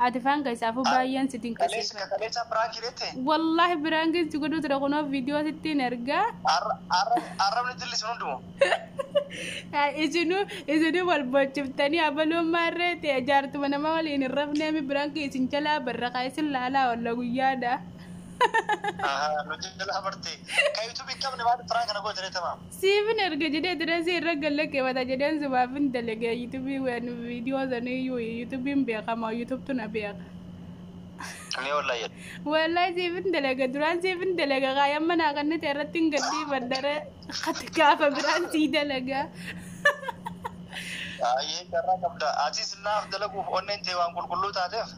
Ati faan keessaafuu baay'een si Kaleessa dinqisiifadha. kaleessa piraanki jette. Wallaahi piraankiin si godhuu ture kunoo viidiyoo sittiin ergaa. Arrabni dilli sun hundumoo. Isinuu isinuu wal bochiftanii abaluun maarree ta'e jaartuma nama waliin hin rafneemi biraankii isin jalaa barraqa isin laalaa olla guyyaadha. Nu jala barte. Kan yuutuubii hin qabne maal piraank na goote reetama. Siifin erga jedhee direesii irra galle keewwata jedheen sumaafin dalage yuutuubii waan viidiyoo saniyyuu yuutuubiin beekama yuutuubtu na beeka. Mee wallahi jedhu. Wallahi siifin dalaga duraan siifin dalaga kaayaan manaa kan nuti irratti hin gaddii baddare gaafa biraan sii dalaga. Baay'ee carraa qabda. Atis naaf dalaguuf onneen ta'e waan qulqulluu taateef.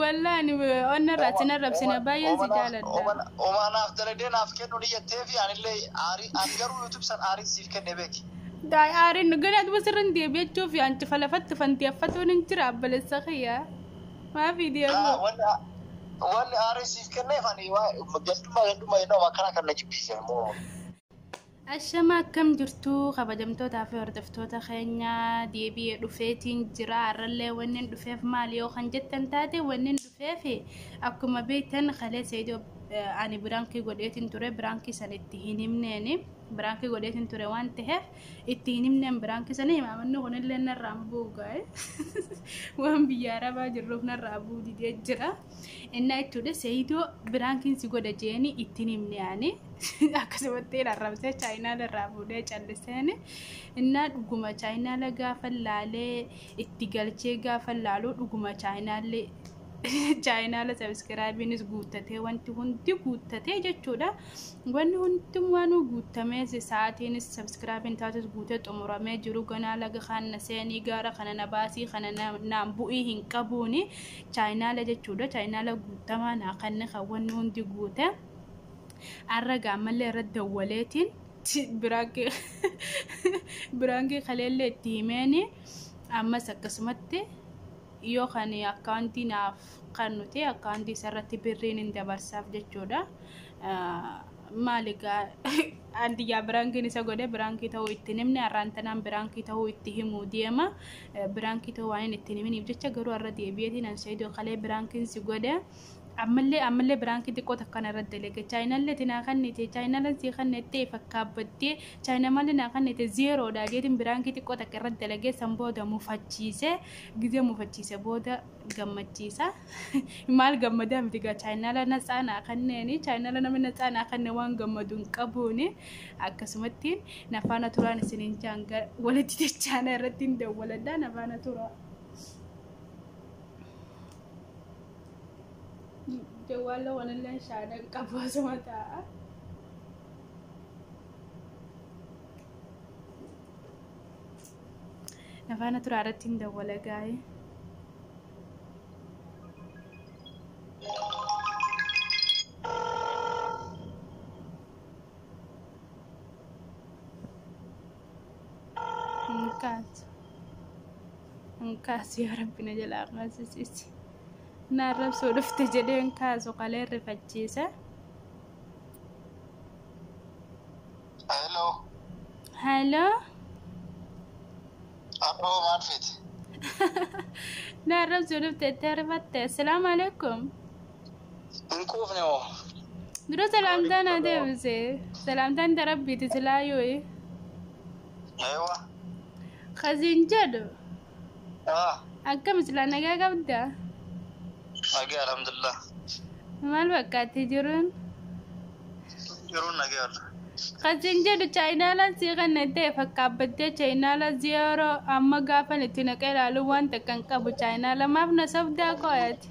Wallahi ani onna irraa sin arrabsina baay'een si jaaladha. Omaa naaf dalagdee naaf kennu ni jettee fi anillee aarii ani garuu yuutuub san aarii siif kenne beeki. Aariin gana duba sirrin deebi'achuuf anci falafatti fantiyaffatuun hin jira abbalessa kiyya. Maa viidiyoo Wanni aarii siif kenneef ani gandummaa gandummaa jennuu akkana kan na jibbise immoo. Ashama akkam jirtu kabajamtootaa fi hordoftoota keenya deebi'ee dhufeetiin jira. Har'allee wanni dhufeef maali yoo kan jettan taate wanni dhufeef akkuma beektan kalee Seydoo ani biraankii godheetiin ture biraankii san itti hin himneeni. Biraankii godheetiin ture waan ta'eef itti hin himneen biraankii sana himaamanni kunillee narraan bu'u waan biyya arabaa jirruuf narraa bu'u didee jira. Innaa jechuudha Seydoo biraankiin si godha jeeni itti hin himne ani. Akkasumatti arrabsee chaayinaala irraa fuudhee calliseen innaa dhuguma chaayinaala gaafa laalee itti galchee gaafa laaluu dhuguma chaayinaallee chaayinaala sabiskiraabiinis guuttatee wanti hundi guuttatee jechuudha. Wanni hundummaanuu guuttamees sa'aatiinis sabiskiraabiin taatus guutee xumuramee jiru ganaa laga kana seenii gaara kana na baasii kana naan bu'ii hin qabuuni chaayinaala jechuudha. Chaayinaala guuttamaa naa kanne kan wanni hundi guute. Arra gaammallee irratti dawwaleetiin biraankii kaleellee itti himeeni ammas akkasumatti yoo kan akkaawuntii naaf kan nuti akkaawuntii isarratti birriin hin dabarsaaf jechuudha. Maali gaa andiyyaa biraankiin isa godhe biraankii ta'uu itti himne har'aan tanaan biraankii ta'uu itti himuu deema. Biraankii ta'uu waan itti himiniif jecha garuu har'a deebi'eetiin an Seydoo kalee biraankiin si godhe. Ammallee ammallee biraankii xiqqoo takkaan irratti dalage chaayinaallee tinaa kannite chaayinaaleen sii kannettee fakkaabbattee chaayinaa mallee naa kannite zeeroodha jeetiin biraankii xiqqoo takka irratti dalagee san booda mufachiise gizee mufachiise booda gammachiisa maal gammadaa miti gaa chaayinaala natsaa naa kanneeni chaayinaala namni natsaa naa kanne waan gammadu hin qabuuni akkasumatti nafaana turaan isiniin jaan walitti jechaana irratti hin dawwaladha nafaana turaa. Jawwaalla wanillee shaanan qabu asuma taa'a. Nafaana turaa irratti hin dawwala gaa'e. Hin kaasu. Hin kaasu yaa Rabbi na jalaa kaasisiisi. Na arrabsoo dhufte jedheen kaasu qalee rifachiisa. Hello. Hello. Aboo maal feete? Na arrabsoo dhufte itti rifatte. Assalaamu alaikum. Hin quufne moo? Dura salaamtaa na deebise. Salaamtaan darabbiiti silaa yooyi. Eewa. Kaziin jedhu. Akkam silaa nagaa qabdaa? Nagee alhamdulillah. Maal fakkaatti jiruun? Jiruun nagee walla. Kaziin jedhu chaayinaalaan sii kana ta'e fakkaabbattee chaayinaala zeeroo amma gaafan itti naqee ilaalu waan takka hin qabu chaayinaala maaf na sobdaa qo'aati.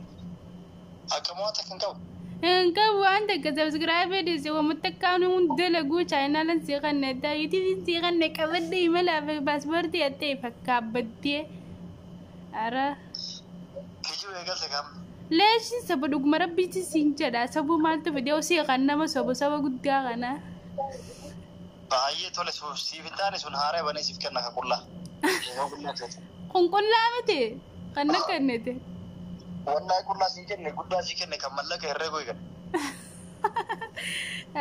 Akkam waan takka hin qabu? Hin qabu waan takka sabsiraayibii dhiise waan takkaan hun dalaguu chaayinaalaan sii kana ta'e yuutuubiin sii kana qabadde imalaaf paaspoortii ta'e fakkaabbattee. Ara. Kijiba eegalte kam? Leeshin saba dhuguma rabbiitti siin jedha sabuu maaltu fide osii kan nama sobu saba guddaa kana. Baay'ee tole siif hin taane sun haaraa banee siif kenna ka qullaa. Kun qullaa miti kan na kennite. Wallaahi qullaa siin kenne guddaa sii kenne kan mallaqa herreegoo eegale.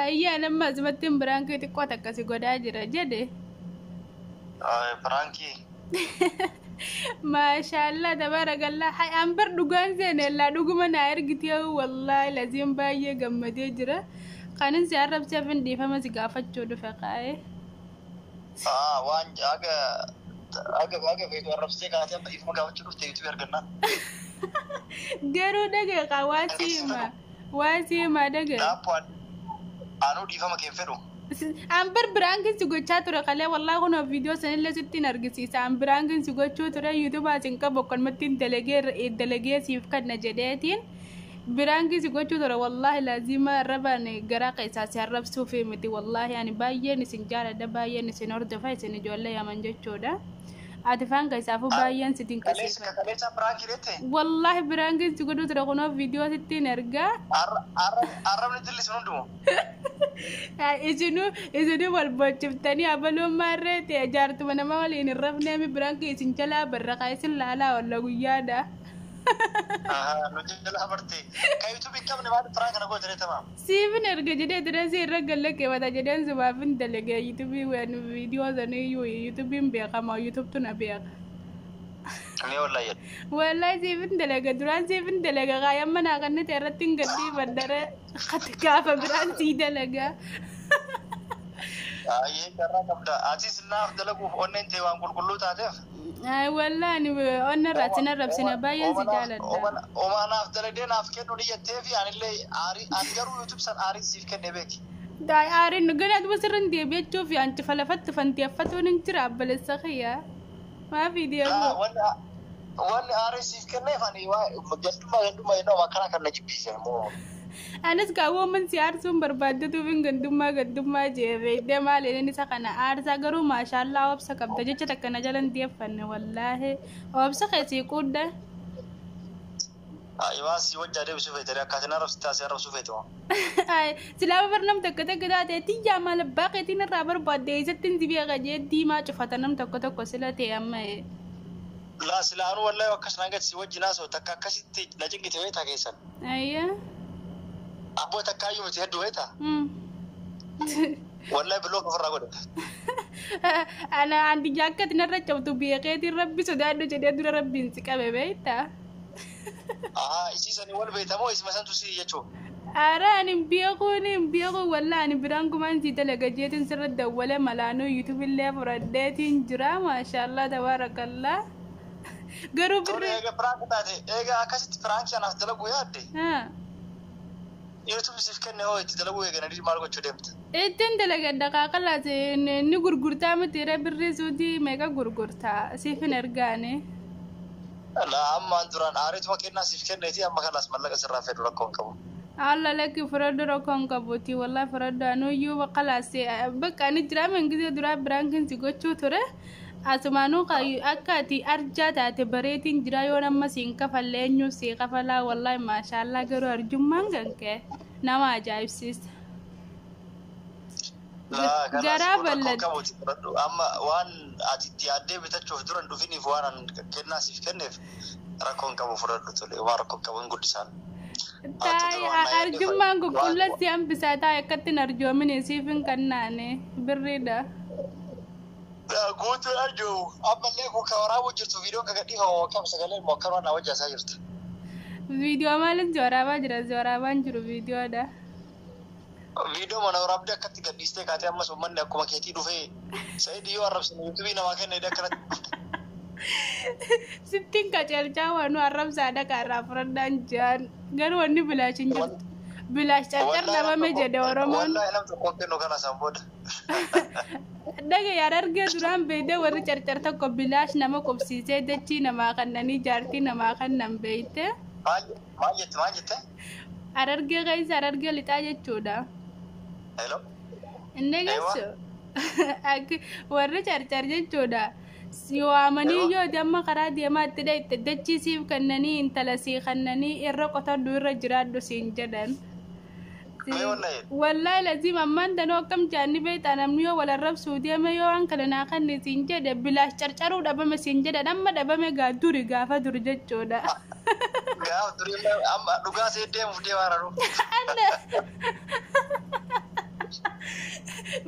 Ayyaa nama asumatti biraankii xiqqoo takka si godhaa jira jedhe. Biraankii. Maashaallah tabarakallah. Hay an bar dhugaan seenellaa dhuguma naa ergitee wallaahi laziin baay'ee gammadee jira. Kanin si arrabseef hin dhiifama si gaafachuu dhufe qaa'ee. Waan aga aga aga feetu arrabsitee kaatee amma dhiifama gaafachuu dhufte YouTube argannaan. Garuu dhagaye qaa waa si hima. Waa si hima dhagaye. Dhaabbu anuu dhiifama kee hin fedhu. An bar prankiin si gochaa ture qalee wallaahi kunoo viidiyoo sanillee sittiin argisiisa. An prankiin si gochuu ture yuutuubaa sin qabu akkanumatti dalagee dalagee siif kanna jedheetiin prankiin si gochuu ture wallaahi laazima arrabaan garaa keessaa si arrabsuuf miti wallaahi ani baay'een isin jaaladha baay'een isin hordofa isin ijoollee yaman jechuudha. Ati faan keessaafuu baay'een si dinqisiifadha. Kaleessa prankii jette? Wallaahi prankiin si godhuu ture kunoo viidiyoo sittiin ergaa. Arrabni dilli sun hundumoo? Isinuu wal bochiftanii abaluun maarree ta'e jaartuma nama waliin hin rafneemi prank isin jalaa barraqaa isin laalaa olla guyyaadha. Nu jalaa barte. Kan YouTube hin qabne maal prank kana goote tamaam? Siifin erga jedhee ture si irra galle keewwata jedheen sumaafin dalagee yuutuubii waan viidiyoo saniyyuu yuutuubiin beekama yuutuubtu na beeka. Mee wallahi jedhu. Wallahi siifin dalaga duraan siifin dalaga qaayamma naa kannite irratti hin gadhiifadhare gaafa biraan sii dalaga. Ayyee carraa qabda. Atis naaf dalaguuf onneen ta'e waan qulqulluu taateef. Wallahi ani onna irraa sin arrabsina baay'een si jaaladha. Omaa naaf dalagdee naaf kennu ni jettee fi anillee aarii ani garuu YouTube san aarii siif kenne beeki. Aariin gana duba sirrin deebi'achuuf anci falafatti fantiyaffatuun hin jira abbalessa kiyya. Maafi deemu. Wanni aarii siif kenneef ani gandummaa gandummaa jennuu akkana kan na jibbisiisan immoo. Anis kaawwaman si aarsuun barbaaddatuuf hin gandummaa gandummaa jee beekdee maali inni isa kana aarsaa garuu maashaallaa obsa qabda jecha takka na jalan deeffanne wallaahi obsa keessii quudda. Waan si wajjaa deebisuu feete akkaatiin arrabsi taasise arrabsuu feete moo? Silaa bar nam tokko tokko taate tiyyaa maal abbaa keetiin irraa barbaadde eessatti hin beeka jee diimaa cufata nam tokko tokko sila ta'e amma. Laa silaanuu wallahi akkas naan gadi si wajjin haasa'u takka akkasitti na cingite beektaa keessan. Ayyaa. Abboo takkaayyuu miti hedduu beektaa? Wallahi block ofirraa godhe. Ana andi jaakkati narra cabtu beekeetiin rabbi sodaadhu jedhee dura rabbiin si qabe beektaa? Ahaa isiisanii wal beektamoo isuma santu si jechuun. Ara ani beekuun hin beeku wallaa ani biraan kumaan si dalaga jeetiin sirra dawwale malaanuu yuutuubillee fudhadheetiin jira maashaallah tabaarakallaa. Garuu Tole birri. eega prank taate eega akkasitti prankii anaaf dalaguu yaadde. YouTube siif kenne hoo itti dalaguu eegananii maal gochuu deemta? Ittiin dalagadha qaaqalaas ni gurgurtaa miti birrii suutii meeqa gurgurtaa siif hin ergaane. Laa ammaan duraan aariituma kennaa siif kenneeti amma kanaas mallaqa sirraa fedhu rakkoo hin qabu. Alla lakki fudhadhu rakkoo hin qabuuti wallahi fudhadhu anuyyuu qalaas bakka ani jira mangisee duraa prankiin si gochuu ture. Asumaanuu akka ati arjaa taate bareetiin jira yoo nama siin kafalle eenyu sii kafalaa wallahi maashaallaa garuu arjummaan kan ka'e nama ajaa'ibsiisa. Laa kanaas Garaa rakkoo hin bal'adha. qabuuti fudhadhu amma waan ati itti yaaddee bitachuuf dura hin dhufiniif waan an kennaa siif kenneef rakkoo hin qabu fudhadhu tole waan rakkoo hin qabu hin guddisaan. Taa'e arjummaan qulqulla si hambisaa taa'e akkatti hin arjoomin siif hin kannaane birriidha. Guutuu arjoomu ammallee kun kan waraabuu jirtu viidiyoon kan gadhiifamu akkam sagalee immoo akkanuma na wajjaasaa jirtu. Viidiyoo maaliin si waraabaa jira? Si waraabaan jiru viidiyoodha. Viidiyoo mana waraabdee akkatti gadhiistee kaatee ammas uummanni akkuma keetii dhufee Sa'iid yoo arrabsine yuutuubii namaa kenne akkanatti. Sittiin qaceelchaa waan nu arrabsaa dhaqaa irraa fudhadhaan jiran garuu wanni bilaash hin jirtu. Bilaash carcar dhabame jedhe Oromoon. Wallahi nam tokko kennu kana san booda. Dhaga yaada argee duraan beeyte warri carcar tokko bilaash nama qubsiisee dachii namaa kannanii jaartii namaa kannan beeyte. Maal jette maal jette? Harargee keessa harargee lixaa jechuudha. Hello. Inni geessu warri carcar jechuudha. Si waamanii yoo damma karaa deemaa itti dhayte dachii siif kennanii intala sii kennanii irra qotadhu irra jiraadhu siin jedhan. Mee wallahi. Wallahi lazim ammaan danuu akkam jaanni beektaa namni yoo wal arrabsuu deeme yoo waan kana naa kanni siin jedhe bilaash carcaruu dhabame siin jedhan amma dhabame gaa duri gaafa duri jechuudha. Gaafa durii amma dhugaa see deemuuf deemaa jiru. Alla.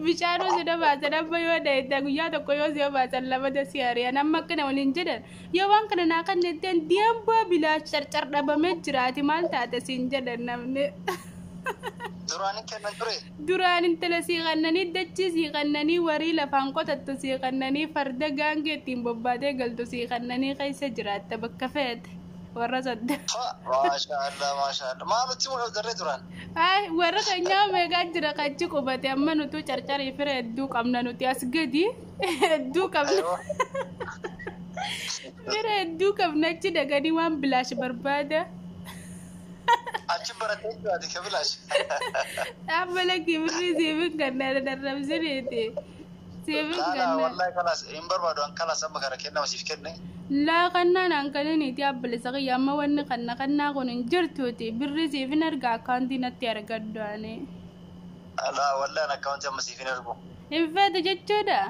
Bishaanuu si obaasan amma yoo dheeyte guyyaa tokko yoo si obaasan lamata si ari'an amma akkana waliin jedhan yoo waan kana naa kan jetteen deembaa bilaash carcar dhabamee jiraati maal taate siin jedhan namni. Duraan hin kennan ture. Duraan intala sii qannanii dachii sii qannanii warii lafaan qotattu sii qannanii farda gaangee ittiin bobbaatee galtu sii qannanii keessa jiraatta bakka feete warra sodda. Fa maashaallah maashaallah. Maalutti moo darree duraan? Ay warra keenyaa meeqaa jira kachi qubate amma nutu carcarii fira hedduu qabna nuti as gadi hedduu qabna. Aywa. Fira hedduu qabna achi dhaqanii waan bilaash barbaada. Achi barattee jiraate ka bilaash. Dhaabbala kibirrii siifin kannaan darrabsineeti. Siifin Laa laa kannaan. wallahi kalaas hin barbaadu an kalaas amma kana kennama siif kenne. Laa kannaan hanqaliniiti abbalisa qiyya amma wanni kanna kannaa kun hin jirtuuti birri siifin arga akkaantii natti argaddu ani. Laa wallahi an akkaawuntii amma siif hin ergu. Hin feetu jechuudha.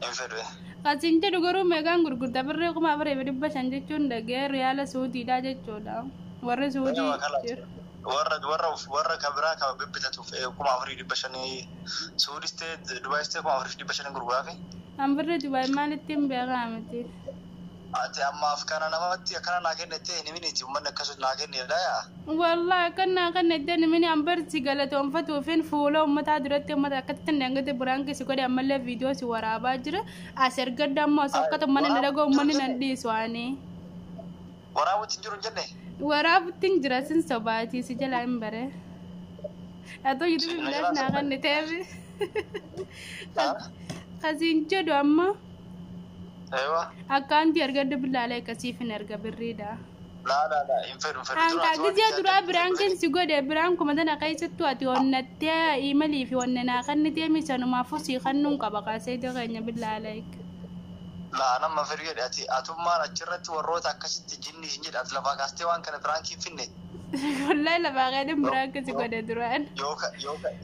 Hin fedhu. Kasiin jedhu garuu meeqaan gurgurta birrii 4500 jechuun dhagee riyaala suudiidha jechuudha. Warri suudii Aywa kalaas. jiru. Warra ka biraa ka bibbitatuuf 4500 Suudis ta'e Dubaayis ta'e 4500 gurguraafi. An birri Dubaay maalitti hin beekaa miti. Ati ammaaf kana namatti akkana naa kennettee hin himiniiti uummanni akkasuma naa kennedha yaa. Wallahi akkana kana iddoo mini an barsi galatoonfatuufin fuula uummataa duratti uummata akkatti dangate biraan keessi godhe ammallee viidiyoo si waraabaa jira. As ergadda ammoo as akkata uummanni na dhaga'u uummanni nan dhiisu ani. Waraabutti hin jiru hin jenne. Waraabutti hin jira sin sobaatii si jalaa hin bare. Atoo yuutuubii bilaash naa kanne ta'eef. Kasiin jedhu amma Aywa. akkaantii argaddu billaalee akkasiif hin erga birriidha. Laa laa laa hin fedhu hin fedhu. Hankaa gizee duraa biraan kan si godhe biraan kuma tana keessattuu ati onnattee imalii fi onne naa kannitee misanumaafuu sii kannuun qaba kaasee keenya billaalee. Laa nama fedhu jedhe ati atummaan achirratti warroota akkasitti jinni hin jedhe ati lafaa kaastee waan kana biraan hin finne. Wallahi lafaa keetiin biraan kan si godhe duraan.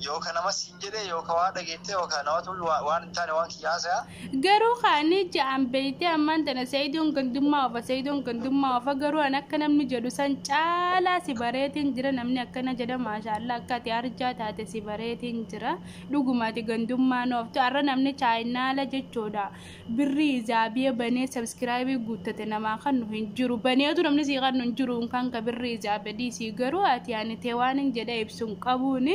Yooka nama siin jedhe yooka waa dhageettee yooka namatu waan hin taane waan kiyyaasa. Garuu kaanii ja'an beeytee ammaan tana sayidoon gandummaa ofa sayidoon gandummaa ofa garuu an akka namni jedhu san caalaa si bareetiin jira namni akkana jedha maashaallaa akka ati arjaa taate si bareetiin jira dhugumaati gandummaan ooftu har'a namni chaayinaala jechuudha birrii izaabiya banee sabsiraayibii guuttate namaa kan nu hin jiru baneetu namni sii kan nu hin jiru kan ka birrii izaabe dhiisii garuu ati ani tee waan hin jedhe ibsuun qabuuni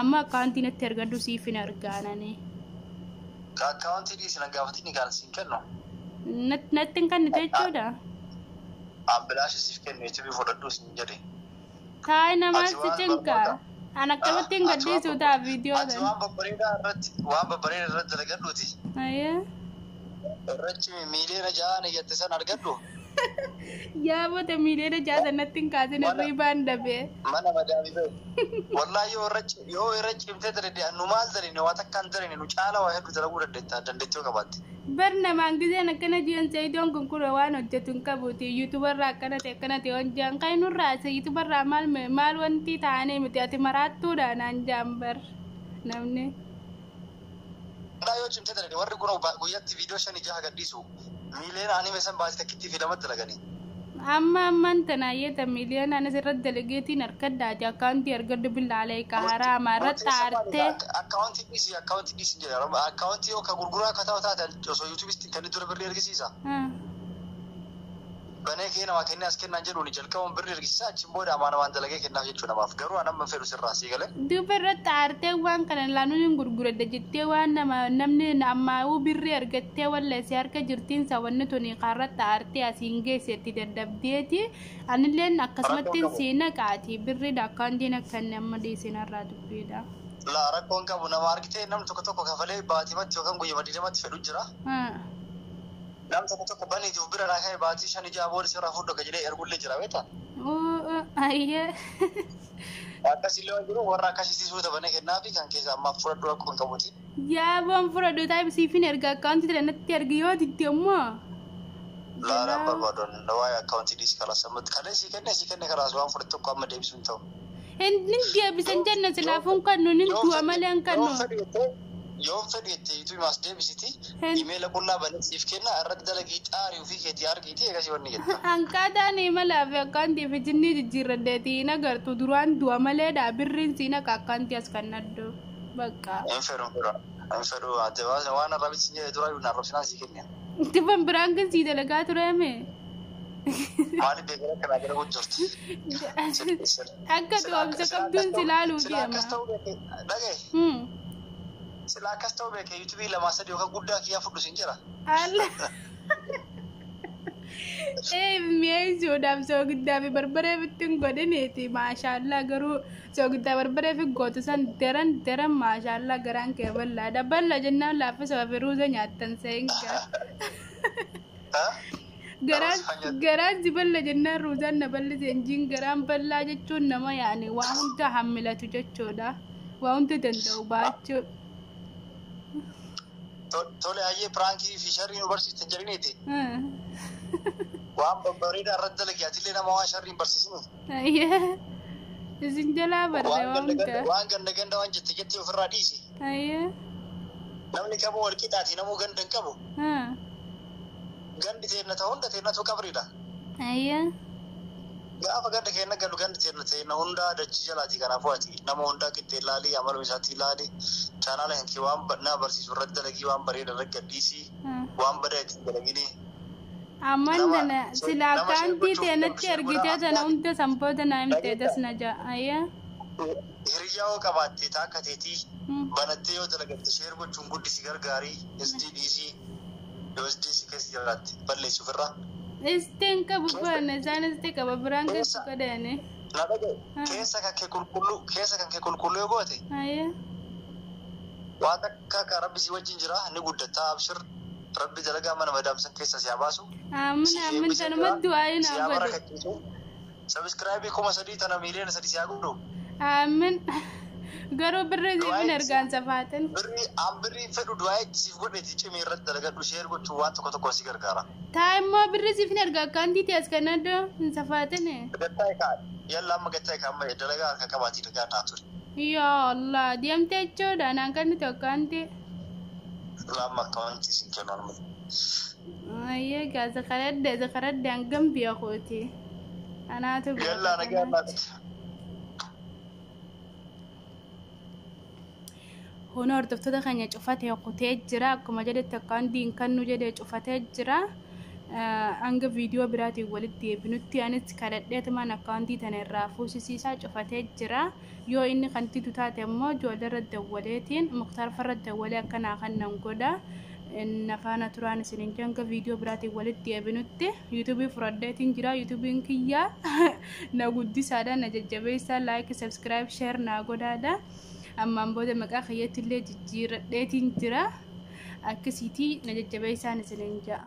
amma akkaantiin itti argadhu siif hin argaanani. Akkaawuntii dhiisi na gaafatiin kan siin kennu. Natti hin kennite jechuudha. Ambilaashi siif kennu yuutuubii fudhadhu siin jedhe. Taa'ee namaa si cinqa. An akkamitti hin gadhiisu ta'a viidiyoo Ati kana. waan babbareedaa irratti dalagadhuuti. Ayyee. Irrachi 6 miiliyoona iyyatte san argadhu. Yaa boota 6 miiliyoona natti hin kaasin hirriibaan dhabee. Mana madaamii ba'e. Wallahi yoo irra cimtee dalagde nu maal dalene waa takka hin dalene nu caala waa hedduu dalaguu dandeetta dandeettii yoo qabaatte. Bar namaan giseen akkana jiran sayidoon kun kun waan hojjetu hin qabuuti yuutubarraa akkana ta'e akkana ta'e waan jiran kan nurraa yuutubarraa maal maal wanti taanee miti ati maraattuudha naan jaan bar namni. Wallahi yoo cimtee dalagde warri kun guyyaatti viidiyoo shanii jaha gadhiisu miiliyoona anime san baasii takkittii fi lamatti dalaganii. Amma ammaan tanaayyeta miiliyoona anas irratti dalageetiin harkaddaati akkaawuntii argadhu billaalee ka haraama irratti aartee. Akkaawuntii dhiisi jedha akkaawuntii yoo ka gurguraa akka ta'u taate osoo yuutuubisti kan dura birrii argisiisa. Banee kee namaa kennee as kennaan jedhuun jalqabuun birrii argisiisa achiin booda amaan amaan dalagee kennaaf jechuu namaaf garuu an amma fedhu sirraa sii galee. Duuba irratti aartee waan kana laanuun hin gurguradha jettee waan nama namni ammaa'uu birrii argattee walleessee harka jirtiinsa wanni tuni kaarratti aartee asiin geessetti dadhabdeeti anilleen akkasumatti sii naqaati birriidha akkaawuntiin akka inni amma dhiisin irraa dubbiidha. Laa rakkoon qabu nama argitee namni tokko tokko kafalee baatimatti yookaan guyyaa 20tti fedhu jira. Namni tokko tokko baniitiif bira naa ka'e baatii shan ijaa booda sirraa fudhu akka jedhee ergullee jira beektaa. Ayyee. Akkasillee waan jiru warra akkasii suuta banee kennaafi kan keessa ammaaf fudhadhu rakkoon qabuuti. Yaa boon fudhadhu taa'ib siifin erga akkaawuntii tana natti ergi yoo didde immoo. Laalaan barbaadan waa'ee akkaawuntii dhiisi kalaas ammatti kalee sii kenne kalaas waan fudhate tokko amma deebisuu hin ta'u. Inni deebisan jenna silaafuun kannu nin du'a malee hin kannu. Yoon fedhu jettee yuutuubii maas deebisiti imeela qullaa banee siif kenna irratti dalagii xaarii ofii keetii argiiti eegasii wanni jetta. Hanqaataan imalaa fi akkaawuntii fi jinnii jijjiirradheeti hin agartu duraan du'a maleedha birriin siin akka akkaawuntii as kan naddu. Bakka. Hin fedhu hin fedhu. Hin fedhu ati waan arrabsi hin jedhe dura na arrabsinaan sii kenna. Tifan biraan kan sii dalagaa tureeme. Maaliif beekara kanaa gara guddoofti? Akka to'amsa qabduun si laaluu Sila deema. akkas ta'uu beeke dhagaye. Sila akkas ta'uu beeke yuutuubii lamaa sadii yookaan guddaa kiyyaa fudhu siin jira. Alla. Ee mi'eessuudhaaf soogiddaa fi barbaree ittiin godhineeti maashaallaa garuu soogiddaa barbaree fi gootu san daran daran maashaallaa garaan kee bal'aadha. Bal'a jennaan laaffisa fi ruuza nyaattan seengaa. Garaan garaan si bal'a jennaan ruuzaan na bal'ise injiin garaan bal'aa jechuun nama yaani waa hunda hammilatu jechuudha. Waa hunda danda'u baachuu. Tole hayyee piraankii fi sharrii nu barsiiste hin jedhiniiti. Waan babbareedaa irratti dalagi atillee nama waan sharrii hin barsiisinu. Ayyee. Isin jalaa barre Waan waa ganda ganda hunda. waan ganda ganda waan jette jettee ofirraa dhiisi. Ayyee. Namni kamuu wal qixaati namuu ganda hin qabu. Gandi teenna ta'u hunda teennatu qabriidha. Ayyee. Gaafa ganda keenna galu gandi teenna teenna hundaa dachii jalaati kanaafuu ati nama hundaa qixxee ilaali amaluma isaatti ilaali chaanaala kan kee waan naa barsiisu irratti dalagii waan bareeda irratti gadhiisii waan badaa ittiin dalagini. Amman Nama tana sila nama share akkaantii gochuuf teenatti share ergitee godhaa. tana hunda sanboota naa himtee tas na ja'a. Ayyee. Hiriyyaa yoo qabaatte taakka teetii banattee yoo dalagatte share gochuun guddisi gargaarii SD dhiisii yoo SD si keessa jiraatte balleessi ofirraa. Isteen qabu baana isaan istee qaba biraan keessa godhani. Na dhagaye keessa kan kee qulqulluu keessa kan kee qulqulluu yoo goote Ayyee. waan takka kan rabbi si wajjin jira ni guddataa abshir rabbi dalagaa mana madaamsan keessa si haa baasu. Amin Si amin eebbisee tanuma jira. du'aayi Si naa haa godhe. barakachiisu. Sabiskiraayibii 3000 tana miiliyoona 3 si haa godhu. Amin. Garuu birri siifin Du'aayi ergaan safaatin. Birrii an birrii fedhu du'aayi siif godheeti cimii irratti dalagadhu share gochuun waan tokko tokko si gargaara. Taa immoo birri siifin ergaa akkaantii ta'es kan addoo hin safaatin. Gattaa ekaa yalla amma gattaa ekaa amma dalagaa harka qabaatii dhagaa naa ture. Yaa Allah deemtee jechuudha naan kan nuti akkaantii. Amma akkawanti isin kennu amma. Ayyee gaa zakaradde zakaradde hangam biyya kooti. Anaatu beeka Yalla nagaa kanaatti. naaf. Hono hordoftoota keenya cufatee kutee jira akkuma jedhetti akkaantiin kan nu jedhee cufatee jira. Hanga viidiyoo biraatiin walitti deebinutti anis kadhadheetumaan akkaantii tana irraa fuusisiisaa cufatee jira. Yoo inni kan titu taate immoo ijoollee irra dawwaleetiin Muktaar farra dawwalee akkanaa kan nan godha. Nafaana turaan isiniin hanga viidiyoo biraatiin walitti deebinutti yuutuubii fudhadheetiin jira. Yuutuubiin kiyyaa na guddisaadha na jajjabeessaa like subscribe share naa godhaadha. Ammaan booda maqaa kiyyatti illee jijjiiradheetiin jira. Akkasiitii na jajjabeessaan isiniin ja'a.